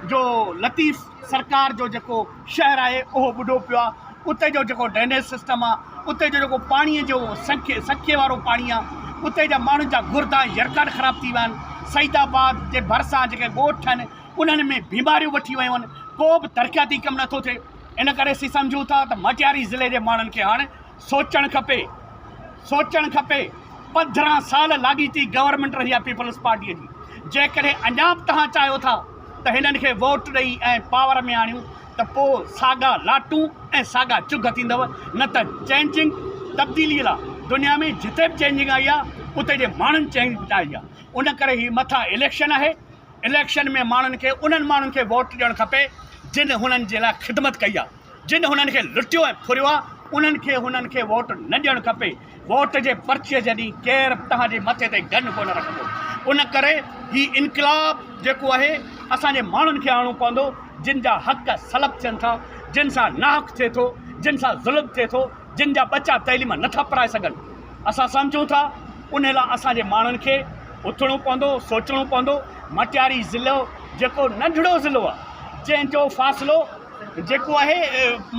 جو لطيف سرڪار جو جيڪو شهر آهي اهو ٻڏو پيو آهي اتي جو جيڪو ڊرينيج سسٽم آهي اتي جو جيڪو پاڻي جو سکي سکي وارو پاڻي آهي اتي جا ماڻهن جا گردا يرقان خراب ٿي ويا آهن سعيد آباد جي ڀرسان جيڪي ڳوٺ آهن انهن ۾ بيماريون وٺي ويون آهن ڪو به ترقياتي ڪم نٿو ٿئي ان ڪري اسين سمجهون ٿا ته مٽياري ضلعي جي ماڻهن کي هاڻ سوچڻ کپي سوچڻ کپي 15 سال لاڳيتي گورنمينٽ رهي آهي پيپلز پارٽي جي جيڪڏهن اڃا به توهان چاهيو ٿا ته هنن کي ووٽ ڏئي ۽ پاور ۾ آڻيون ته پوء ساڳا لاٽون ۽ ساڳا چگهه ٿيندؤ نه ته چينجنگ تبديلي لا دنيا ۾ جتي به چينجنگ آئي آهي اتي جي ماڻهن چينج آئي آهي ان ڪري هي مٿان اليڪشن آهي اليڪشن ۾ ماڻهن کي انهن ماڻهن کي ووٽ ڏيڻ کپي جن هنن جي لاء خدمت ڪئي آهي جن هنن کي لٽيو ۽ ڦريو آهي انهن کي هنن کي ووٽ نه ڏيڻ کپي ووٽ جي پرچي جي ڏينهن ڪير به توهان جي مٿي تي گن ڪونه رکندو ان ڪري هي انقلاب جيڪو آهي اسان جي ماڻهن کي آڻڻو پوندو جن جا حق سلب ٿين ٿا جن سان ناحق ٿئي ٿو جن سان ظلم ٿئي ٿو جن جا ٻچا تعليم نٿا پرائي سگهن اسان سمجهون ٿا ان لاء اسان جي ماڻهن کي اٿڻو پوندو سوچڻو پوندو مٽياري ضلعو جيڪو ننڍڙو ضلعو آهي جنهن جو فاصلو جيڪو آهي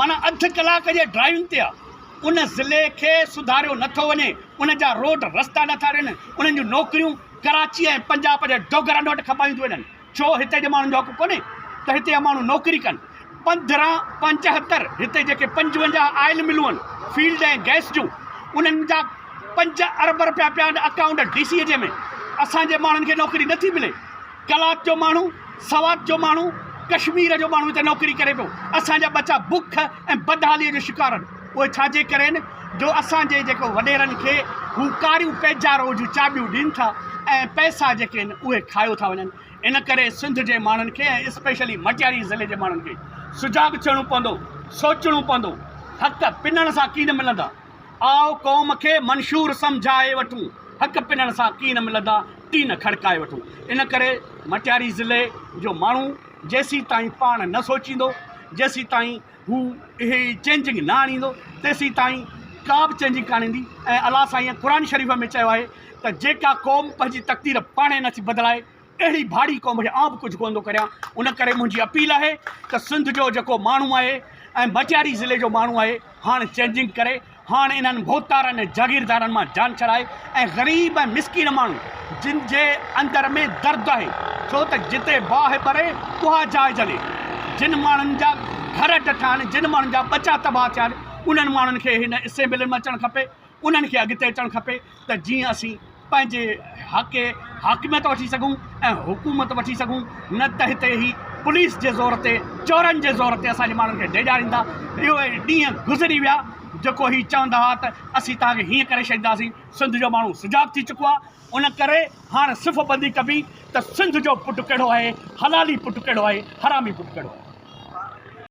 معنيٰ اڌ ڪلاڪ جي ڊرائيونگ تي آهي ان ضلعي کي سڌاريو نٿو وڃي ان جا روڊ رستا نٿا ڏين انهن جون نوڪريون ڪراچي ۽ پنجاب جي ڊوگرن وٽ کپايون ٿيون وڃن ڇو هتي جي ماڻهن جو حق ڪونهي ته هتي جا ماڻهو نوڪري ڪن. 15 75 هتي جيڪي 55 آئل ملون آهن فيلڊ ۽ گئس جون انهن جا 5 ارب رپيا پيا آهن اڪائونٽ ڊي سي جي ۾ اسان جي ماڻهن کي نوڪري نٿي ملي. قلات جو ماڻهو، سوات جو ماڻهو، ڪشمير جو ماڻهو هتي نوڪري ڪري پيو. اسان جا ٻچا بک ۽ بدحالي جو شڪار آهن. اهي ڇا جي ڪري آهن جو اسان جي جيڪو وڏيرن کي هو ڪاريون پيجارو جون چاٻيون ڏين ٿا ۽ پئسا جيڪي آهن اهي کايو ٿا وڃن. ان ڪري سنڌ جي ماڻهن کي ۽ اسپيشلي مٽياري ضلعي جي ماڻهن کي سجاڳ ٿيڻو پوندو، سوچڻو پوندو. حق پنڻ سان ڪين ملندا. آء قوم کي منشور سمجهائي وٺون، حق پنڻ سان ڪين ملندا، ٽين کڙڪائي وٺون. ان ڪري مٽياري ضلعي جو ماڻهو جيسيتائين پاڻ نه سوچيندو، جيسيتائين هو اهي چينجنگ نه آڻيندو، تيسيتائين ڪا به چينجنگ ڪانه ايندي ۽ الله سائينء قرآن شريف ۾ چيو آهي ته جيڪا قوم پنهنجي تقدير پاڻهي نٿي بدلائي، اهڙي ڀاڙي قوم کي آئون به ڪجهه ڪونه ٿو ڪريان. ان ڪري منهنجي اپيل آهي ته سنڌ جو جيڪو ماڻهو آهي ۽ مٽياري ضلعي جو ماڻهو آهي هاڻ چينجنگ ڪري، هاڻ انهن ڀوتارن ۽ جاگيردارن مان جان ڇڏائي ۽ غريب ۽ مسڪين ماڻهو جن جي اندر ۾ درد آهي ڇو ته جتي باهه ٻري اها جاء جلي جن ماڻهن جا گهر ڊٺا آهن جن ماڻهن جا ٻچا تباهه ٿيا آهن انهن ماڻهن کي هن اسيمبلين ۾ اچڻ کپي انهن کي اڳتي اچڻ کپي ته جيئن اسين پنهنجي حق حاڪميت وٺي سگهون ۽ حڪومت وٺي سگهون نه ته هتي هي پوليس جي زور تي چورن جي زور تي اسان جي ماڻهن کي ڊيڄاريندا اهو ڏينهن گذري ويا جيڪو هي چوندا هئا ته اسين توهان کي هيئن ڪري ڇڏينداسين سنڌ جو ماڻهو سجاڳ ٿي چڪو آهي ان ڪري هاڻ صف بندي ڪبي ته سنڌ جو پٽ ڪهڙو آهي حلالي پٽ ڪهڙو آهي حرامي پٽ ڪهڙو آهي.